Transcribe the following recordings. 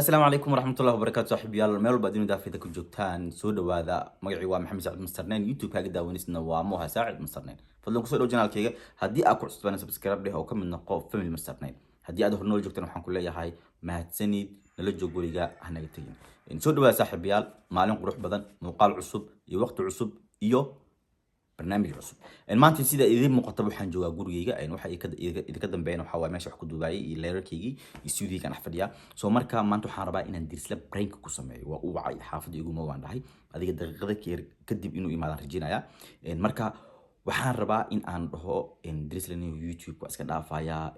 Asalaamu calaykum waraxmatullahi wabarakaatu, saaxiibayaal meel walba adduunida daafida ku joogtaan, soo dhawaada. Magacii waa Maxamed Saacid Mastarneyn, YouTube kaaga daawanisna waa Moha Saacid Mastarneyn. Fadlan kusoo dhow channelkayga. Haddii aad ku cusbana, subscribe dheh oo ka mid noqo family Mastarneyn. Haddii aad hornool joogtaan, waxaan ku leeyahay mahadsanid, nala joog, weliga hanaga tegin. Soo dhawaada saaxiibayaal, maalin qurux badan, muuqaal cusub iyo waqti cusub iyo barnaamij cusub. Maanta sida idiin muuqata waxaan joogaa gurigeyga. Waxa idinka dambeeyana waxaa waaye meesha wax ku duubaayay iyo leerarkaygii iyo stuudiga dhex fadhiyaa. So marka maanta waxaan rabaa inaan Dirisle prank ku sameeyo. Waa u wacay, xaafadda iguma waan dhahay, adiga daqiiqada keer kadib inuu imaadaan rajeynayaa. Marka waxaan rabaa in aan dhaho Dirisle inuu YouTube waa iska dhaafayaa.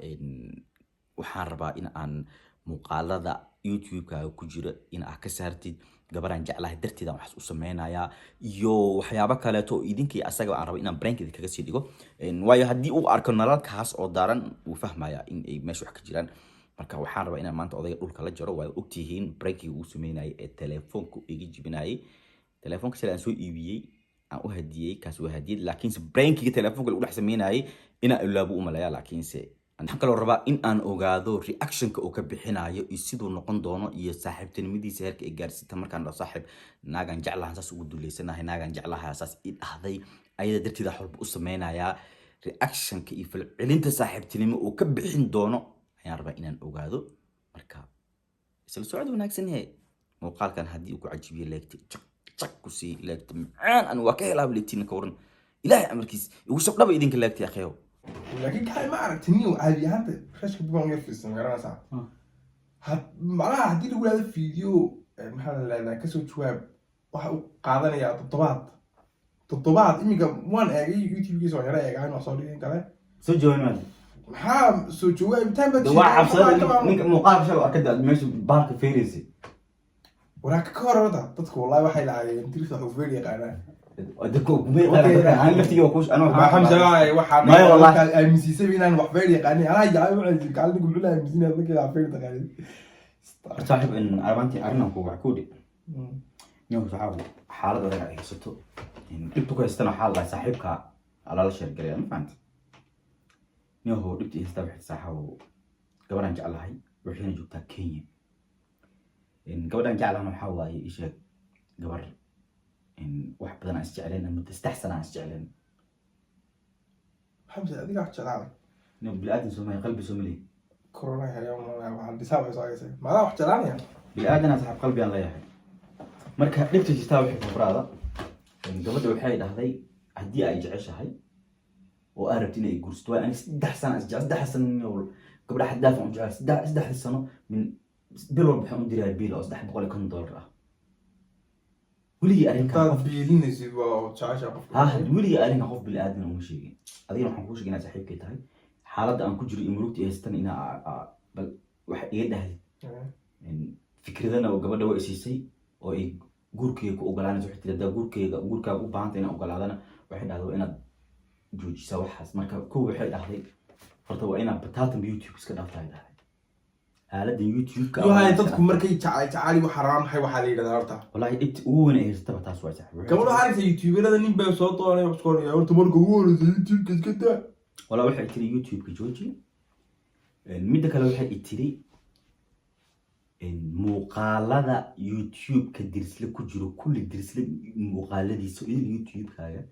Waxaan rabaa in aan muuqaalada YouTube-kaaga ku jira in aad ka saartid, gabaraan jeclahay darteed aan waxaas u sameynayaa iyo waxyaabo kaleeto oo idinkii asaga aan rabo inaan prank idinkaga sii dhigo. Waayo haddii uu arko nalalkaas oo daaran, wuu fahmayaa in ay meesha wax ka jiraan. Marka waxaan rabaa inaan maanta odayga dhulka la jaro. Waa ogtihiin prankiga uu sameynayay ee telefoonka iga jibinayay. Telefoonka shalay aan soo iibiyey, aan u hadiyey, kaas waa hadiyad, laakiinse prankiga telefoonka lagu dhex sameynayay inaan ilaabu u maleeya. Laakiinse waxaan kaloo rabaa in aan ogaado reactionka uu ka bixinayo iyo siduu noqon doono iyo saaxiibtinimadiisa heerka ay gaarsiita. Markaan dhaho, "Saaxiib, naagaan jeclahan saas ugu duleysanahay, naagaan jeclahay saas ii dhahday, ayada darteeda wax walba u sameynayaa," reactionka iyo falcelinta saaxiibtinimo uu ka bixin doono ayaan rabaa inaan ogaado. Marka isla socod wanaagsan he. Muuqaalkan haddii uu ku cajibiyo, leegta jak jak ku sii, leegta macaan ani waa ka helaaba. Leegtiina ka waran? Ilaahay amarkiis igu shabdhaba idinka leegtay, akheeyo. Laakiin kaay, ma aragti nin caadi ahaanta rashka bugan yar fiirsan, ma garanaysaa? Macnaha haddii lagu yidhahdo video, maxaa la leedahay, kasoo jawaab, waxa uu qaadanayaa toddobaad toddobaad. Iminka waan eegay YouTube-kiisa, waan yara eegaa in wax soo dhigin kale. Soo jawaab maadi. Maxaa soo jooga intaan baad De waa cabsada ninka muuqaalka shalay arkada meesha baalka feeraysay. Waraaka ka hor horta dadku wallahi waxay lahaayeen Dirisa wuxuu feer yaqaanaa. Dadka kuma yaqaanaan, aan laftiga waa ku ana. Maxaa waxaa Maya, wallahi. waxaa aaminsiisay inaan wax feer yaqaanin? Anaa yahay, waxay kaalin muxuu la aaminsinaya dadka wax feer taqaanin. Saaxiib, in armaantii arrintan ku wax ku dhi nin saxaabu xaalad adag ay haysato, dhibta ku haystana waxaa la dhahay saaxiibka alala sheergalaya, ma fahamti? Ninhu dhibta i haystaa waxay saaxiibo gabadhaan jeclahay, waxayna joogtaa Kenya. Gabadhaan jeclahana waxaa waaye, ii sheeg, gabar wax badan aan isjecleen, muddo 3 sana aan isjecleen. Xamse, adiga wax jeclaaday? Nin bini'aadan Soomaali qalbi Soomaali. Corona haya, waxaan dhisaa way soo haysay, maadaa wax jeclaanaya? Bini'aadan saaxiib qalbi aan leeyahay. Marka dhibta jirtaa waxay kufraada, gabadha waxay dhahday haddii ay jeceshahay oo aad rabti inay guursato, waayo ani 3 sana is jecel, 3 sano gabadha xad daaf aan u jecel, 3-dii sano min bil walba waxaan u dirayaa biil oo $350 ah. Weligii arrinkan intaad qof biilinaysid waa jecesha qofka. Ha, weligii arrinkan qof bini'aadan uma sheegin. Adigana waxaan kuu sheegay inaad saaxiibkay tahay, xaaladda aan ku jiro iyo murugta i haystan inaa bal wax iga dhahdid. Fikradana oo gabadha waa isiisay oo ay guurkeyga ku ogolaanayso. Waxay tiri haddaa guurkeyga guurkaaga u baahanta inaan ogolaadana, waxay dhahday waa inaad joojisaa waxaas. Marka kow waxay dhahday horta waa inaad bataatan YouTube iska dhaaftaa, ay dhahday aaladdan YouTube-ka. Yo hay, dadku markay jecel jeceli waxa rabaa, maxay waxaa la yidhahdaa horta? Wallahi dhibta ugu weyn ay haysataba taas waa, saaxiib. Gabadha waxaa aragtay youtuberada, nin baa soo doonay, wax isku odhanaya horta marka ugu horeysa YouTube-ka iska daa. Walaa waxay tiri YouTube-ka jooji. Midda kale waxay i tiri muuqaalada YouTube-ka Dirisle ku jiro kulli, Dirisle muuqaaladiisa idil YouTube-kaaga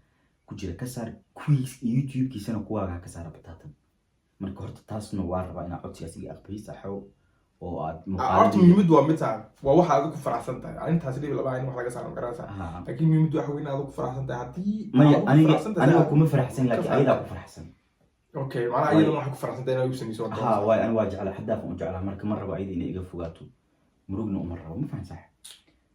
ku jira ka saar, kuwiis YouTube-kiisana kuwaaga ha ka saara bataatan. Marka horta taasna waa rabaa inaad codsigaas iga aqbaliso, saaxiibo, oo aad Horta muuqaaladii muhiimadu waa mid tahay, waa waxa aad ku faraxsan tahay. Arrintaas dhib laba in wax laga saaro, garanaysaa? Laakiin muhiimadu waxa weyn aad ku faraxsan tahay haddii Maya, aad ku aniga faraxsan tahay. Aniga kuma faraxsan, laakiin Ka ayadaa ku faraxsan. Okay, macnaha iyadana waxay ku faraxsan tahay inaad u samayso waad Ha, waay aniga waa jeclaa, xad dhaaf u jeclaa. Marka ma rabo ayada inay iga fogaato, murugna uma rabo, ma fahan sax?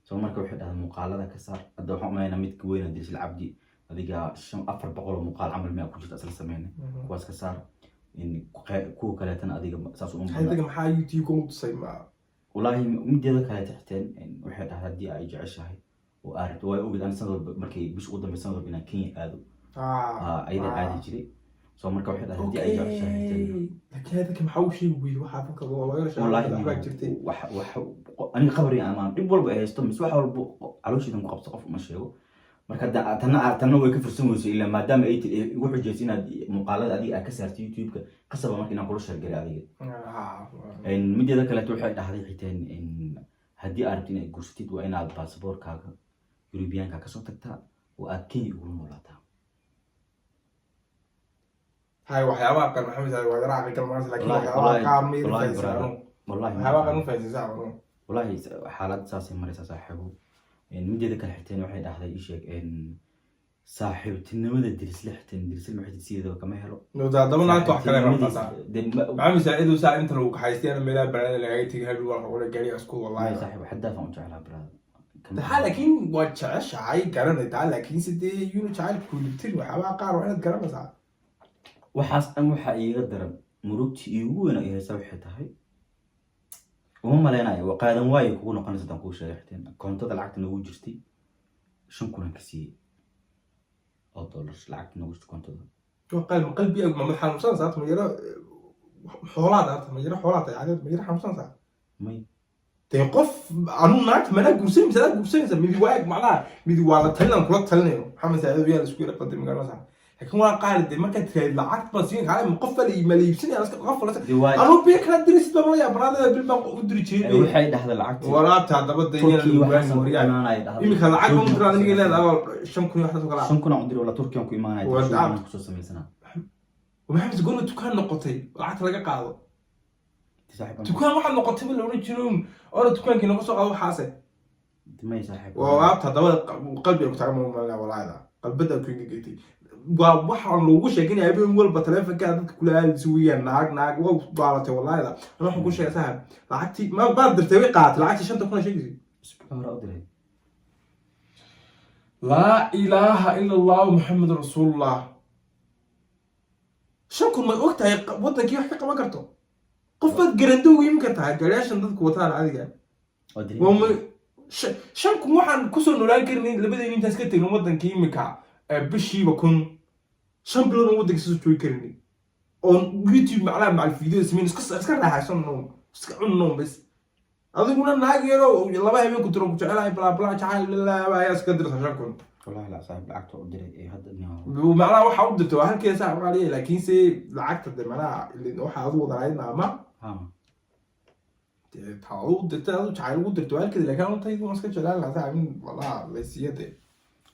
So marka waxay dhahdaa muuqaalada ka saar. Hadda waxaan umaleynaa midka weyna Dirisle Cabdi, adiga shan 400 oo muuqaal camal miyaa ku jirta isla sameynay, kuwaas ka saar. In kuwa kaleetana adiga saas uma badna. Adiga maxaa YouTube ku tusay ma? Wallaahi mideeda kaleeta xiteen waxay dhahdaa haddii ay jeceshahay oo aad rabto, way ogid ani sanad walba markay bisha ugu dambey sanad walba inaan Kenya aado. Ayada aadi jiray. So marka waxay dhahdaa haddii ay jeceshahay xiteen. Laakiin adinka maxaa u sheegi weyday waxaa dadka looga Wallaahi waxbaa jirtay? Wax aniga qabri ama dhib walba ay haysto mise wax walba calooshiidan ku qabto qof uma sheego. Marka tanna way ka fursan weyso, ilaa maadaama ay tiri igu xujayso inaad muuqaalada adiga aad ka saartay YouTube-ka, qasaba marka inaan kula share garay adiga. Mideeda kaleeto waxay dhahday xiteen haddii aad rabto inaad guursatid, waa inaad baasaboorkaaga Yurubiyaanka kasoo tagtaa oo aad Kenya ugula noolaataa. Hay, waxyaabaha qaar, Maxamed, waa yara caqli maarta, laakiin Wallahi, waxyaabaha wallahi, qaar ma yara wallahi, fahansan brother. anu. Wallahi Waxyaabaha qaar ma fahansan anu. Wallahi xaalad saasay maraysaa, saaxiibo. Mideeda kale xiteen waxay dhahday, ii sheeg, saaxiibtinimada Dirisle, xiteen Dirisle maxay sideedaba kama helo. No, haddaba naagta wax kale rabtaa saa. Maxamed Saaciid saa inta lagu kaxaystay ana meelaha banaanada lagaga tegay, hadhow waa lagu gaariga isku, wallahi. Saaxiib, xadaaf aan u jeclaa, brother. Taa laakiin waa jeceshahay, garanay taa, laakiin sidee yunu jacayl kuulibtin, waxyaabaha qaar waa inaad garanaysaa. Waxaas dhan waxaa iiga daran, murugtii iigu weyn ay haysaa waxay tahay, uma maleynayo waa qaadan waayo kugu noqonaysa haddaan kuu sheegay. Xiteen koontada lacagta noogu jirtay 5,000 aan ka siiyey oo dollar, lacagta noogu jirtay koontada. Qalbi qalbiga ma xanuunsanaysaa? Ma yaro xoolaad arta, ma yaro xoolaad tahay cadeed, ma yaro xanuunsanaysaa? May. Dee qof anu naagta manaa guursan mise adaa guursanaysa? Midi waa eg, macnaha midi waa la talin aan kula talinayo. Maxamed Saaciid yaa la isku yara qalday, magaranaysaa, laakiin waa qaali. Dee markaad tiraahid lacag baan siin kaale, ma qof baa ma la iibsanaya qof la dee waa anuu bil kala dirisid baa mala yaabanaadada, bil baan u diri jiray. Waxay dhahday lacagtii Walaabta haddaba Turkiya dayana waxaasan ku waryaa imaanaya dhahday. Iminka lacag ma diraa aniga leedahay 5,000 iyo waxdaas oo kale ah. 5,000 aan u diray, wala Turkiyan ku imaanaya. Waa Turkiyan dacab. kusoo samaysanaa. Maxamed, goorma dukaan noqotay lacagta laga qaado? Saaxiib. Dukaan waxaad noqotay ba la odhan jiro ora dukaankii noga soo qaado waxaase. May, saaxiib. Walaabta haddaba qalbiga ku taagan ma walaayda, qalbada ku engegetay. Waa waxaan loogu sheeganaya habeen walba taleefonkaa dadka kula aadaysa weeyaan. Naag naag waa baalatay walaayda. Ana waxaan ku sheegay, saaxib, lacagtii ma baad dirtay? Way qaadatay lacagtii 5,000 sheegaysa. Isbuuc hore u diray. Laa ilaaha ila Allahu Maxamed rasuulullah. 5,000 ma og tahay wadankii wax ka qaban karto? Qof baad garandowga imin kartaa gaariyaashan dadku wataan adiga. Waa diray. Waa 5,000 waxaan kusoo noolaan karnayn labadayni intaas ka tegin wadankii imika, bishiiba 1,000, 5 bilood aan wadanka soo joogi karnay oon YouTube macnaha macal video samayn, iska raaxaysan, iska cunno bas. Adiguna naag yaro laba habeen ku tiro ku jecelahay, bla bla, jacayl lalaaba ayaa iska dirta 5,000. Wallahi la saaxiib, lacagta u diray ee hadda Macnaha waxa u dirta waa halkeeda, saaxib qaaliya, laakiinse lacagta de macnaha waxa adu wadanayd ama dee taa u dirtay, adu jacayl ugu dirtay waa halkeeda, laakiin anu taydu waan iska jeclaan lahaa, saaxib, in wallahi laysiiya dee.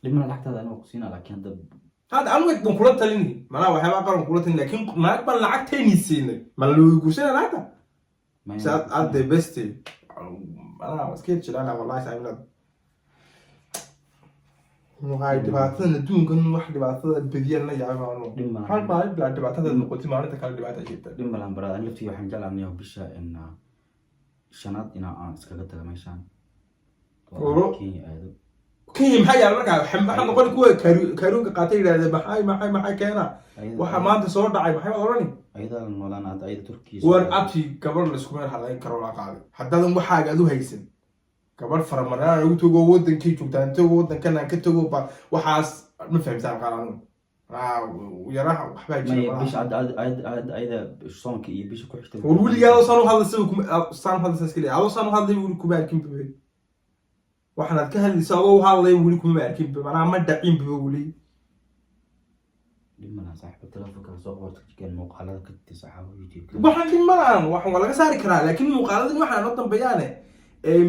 Dhibna lacagtaada aniga ku siinaa, laakiin hadda Hadda anu waan kula talini, macnaha waxyaabaa qaran kula talini, laakiin naag baan lacagtayni siinay, ma loo guursanaya naagta? Saad aad the best, macnaha waan iska jeclaan lahaa wallahi, saaxib, inaad waxay dhibaatadan adduunkan wax dhibaatada badiyaan la yaabay anu. Dhib malahan. Hal maalin bilaa dhibaatada noqotay, maalinta kale dhibaata jirta. Dhib malahan, brother. Ani laftigii waxaan jeclaa bisha in shanaad inaa aan iskaga taga meeshaan oo aan Oro. Kenya aado. Kenya maxaa yaala markaa? Maxaa noqoni kuwa kaaruunka qaatay yidhahdee maxay maxay maxay keena waxa maanta soo dhacay, maxay baad odhani? Ayadaa la noolaan hadda, ayada Turkiya. War abti, gabadh laisku meel hadlayn karo la qaaday haddaadan waxaaga adu haysan, gabadh faramaraan ugu tago, wadankay joogtaan tago, wadankan aan ka tago ba, waxaas ma fahamsaan qaal anu yaraha waxbaa jira Maya. malaha. Bisha hadda ayada soonka iyo bisha ku xigta. War weligaa adoo saan u hadlay sida kuma saan u hadlaysa iska leeyahay, adoo saan u hadlay weli kuma arkin babe. Waxaanaad ka hadlaysa adoo u hadlay weli kuma arkin ba, macnaha ma dhacin ba weli. Dhib malaha, saaxiibka, telefonka soo qorta jikeen muuqaalada ka tisaxaabo YouTube. Waxaan dhib malahan, waxan waa laga saari karaa, laakiin muuqaaladan waxaan noo dambeeyaane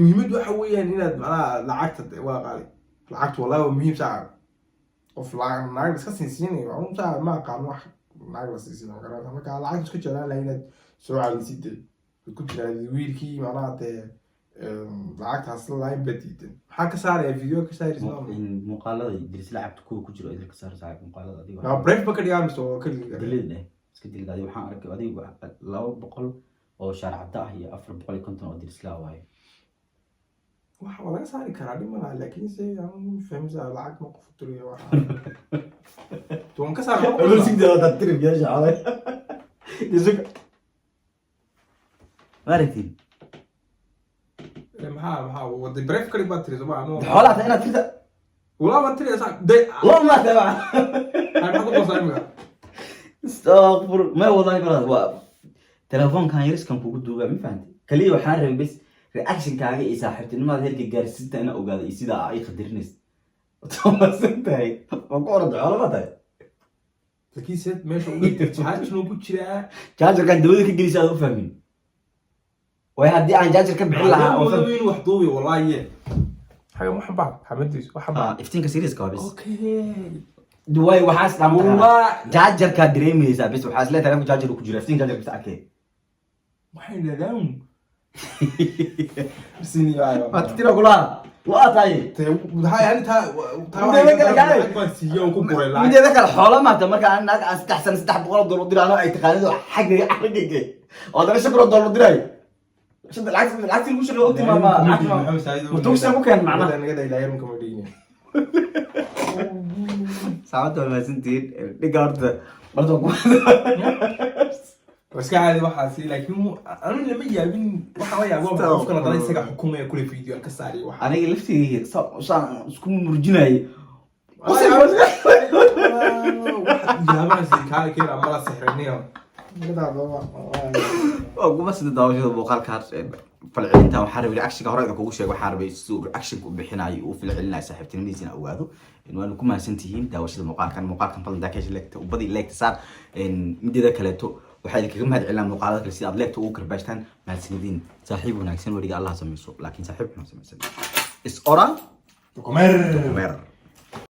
muhiimadu waxa weeyaan inaad macnaha lacagta de waa qaali, lacagtu wallahi waa muhiim, saaxib. Qof lacag naag la iska siinsiinayo anu saaxib ma aqaan wax naag la siinsiinayo garata. Marka lacagta iska jeclaan lahay inaad soo celisid dee ku tirahdid wiilkii macnaha dee lacagtaas lahayn baa diidan, maxaa ka saaraya video ka saaraysa? Muuqaalada diris lacagta kuwa ku jiro idil ka saar, saaxiib, muuqaalada adiga. Ma private ba ka dhigaa mise oo kaliya? Dilid eh, iska dilid adiga. Waxaan arkay adiga 200 oo shaarcada ah iyo 450 oo dirislaa waaye. Waxa waa laga saari karaa, dhib malaha, laakiin se anu fahmisa lacag ma qof tiriyo waxa waan ka saar. Tirib yeesha calay ma aragtid? Maxaa waday? Private ka dhig baad tiri soo ma? Xoolaha taa inaad tirta. Walaa waan tiri saa de. Loo maata ma. Maxaa ku qosay imika? Astaqfir, ma wallahi brother, waa telefoonkan yariskan kugu duubaa, ma fahanti? Kaliya waxaan rabay bes reactionkaaga iyo saaxiibtinimada heerka gaarsiinta inaa ogaado iyo sidaa ay qadarinaysa. Toosan tahay, ma ku orada, xoolo ma tahay. Laakiin se meesha u dhigtay charge ku jiraa. Chargerkan dabada ka gelisa aad u fahmin way, haddii aan charger ka bixin lahaa oo inuu wax duubi wallahi xagan waxan baa xamadiis waxan baa. Ah, iftiinka seriouska waa bis. Okay. Way waxaas dhan Wallah. Chargerkaa dareemaysaa bis, waxaa isleedahay telefonka charger ku jira, iftiinka charger bis arkay. Waxay yidhahdaan bisini. Waa tira kulaha waa tahay. Mideeda kale kaalay. Baan siiyo oo ku guray lacag. Mideeda kale xoola maata, marka aan naag aan 3 sano $300 u dirayo, anoo ay taqaanido xagga xaggayga oo haddana 5,000 oo dollar u dirayo. Shanta lacagti lagu shaqeeyo ogti ma ma tugsan ku keen macnaha. Naga daa, ilaahay runka ma dhigin. Saacadda waa mahadsantihiin. Dhiga horta Waa iska caadi waxaasi, laakiin anu lama yaabin. Waxaa la yaabo qofkan haddana isaga xukumaya kule video ka saariyo waxa. Aniga laftigeyga saan isku murjinayay. Yaabanaysa kaa keen amala sixriniyo. Waa kuma sida daawashada muuqaalkaas falcelinta. Waxaa rabay reactionka hore idin kugu sheego, waxaa rabay siduu reactionka u bixinayo, uu falcelinayo saaxiibtinimadiisina ogaado. Waana ku mahadsan tihiin daawashada muuqaalkan. Muuqaalkan fadlan daa ka hesha leegta ubadii, leegta saar. Mideeda kaleeto waxaa idinkaga mahad celinaa muuqaalada kale sida aad leegta ugu karbaashtaan. Mahadsanidin. Saaxiib wanaagsan weliga Allah samayso, laakiin saaxiib xun samaysan. Is ora Comer. comer.